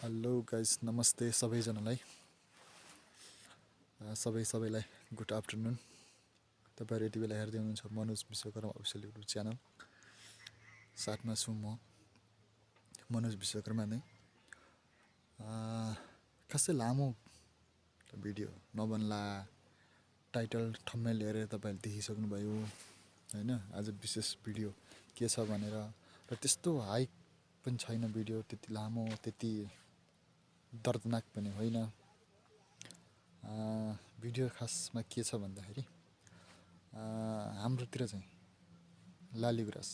Hello guys, नमस्ते सबैजनालाई। सबैलाई गुड आफ्टरनुन। तपाईहरु यति बेला हेर्दै हुनुहुन्छ Manoj Vishwakarma official YouTube channel. साथमा छु म मनोज विश्वकर्मा नै। खासै लामो भिडियो नबन्ला, टाइटल थम्बनेल हेरेर तपाईहरुले देखिसक्नु भयो हैन। आज विशेष भिडियो के छ भनेर, र त्यस्तो हाइप पनि छैन भिडियो, त्यति लामो त्यति दर्दनाक पनि होइन। भिडियो खासमा के छ भन्दाखेरि, हाम्रोतिर चाहिँ लालीगुराँस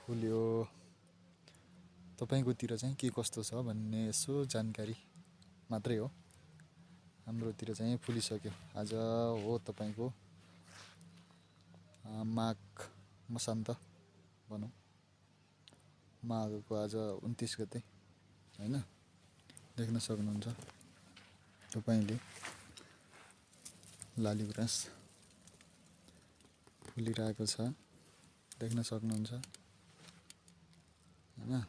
फुल्यो। तपाईकोतिर चाहिँ के कस्तो छ भन्ने यसो जानकारी मात्रै हो। हाम्रोतिर चाहिँ फुलिसक्यो। आज हो तपाईको माघ मसान्त भनौँ, माघको आज 29 गते हैन। देख्न सक्नुहुन्छ तपाईले लालीगुराँस फुलिरहेको छ, देख्न सक्नुहुन्छ हैन।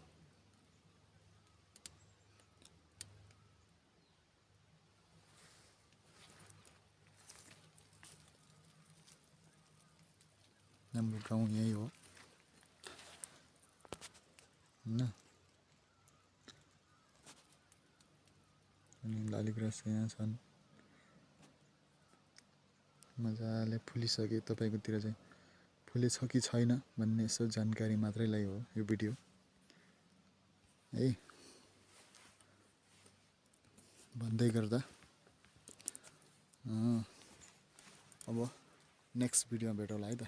हाम्रो गाउँ यही हो हैन। अनि लालीगुराँस यहाँ छन्, मजाले फुलिसके। तपाईकोतिर चाहिँ फुलेछ कि छैन भन्ने यसो जानकारी मात्रैलाई हो यो भिडियो है। भन्दै गर्दा अब नेक्स्ट भिडियोमा भेटौँला है त।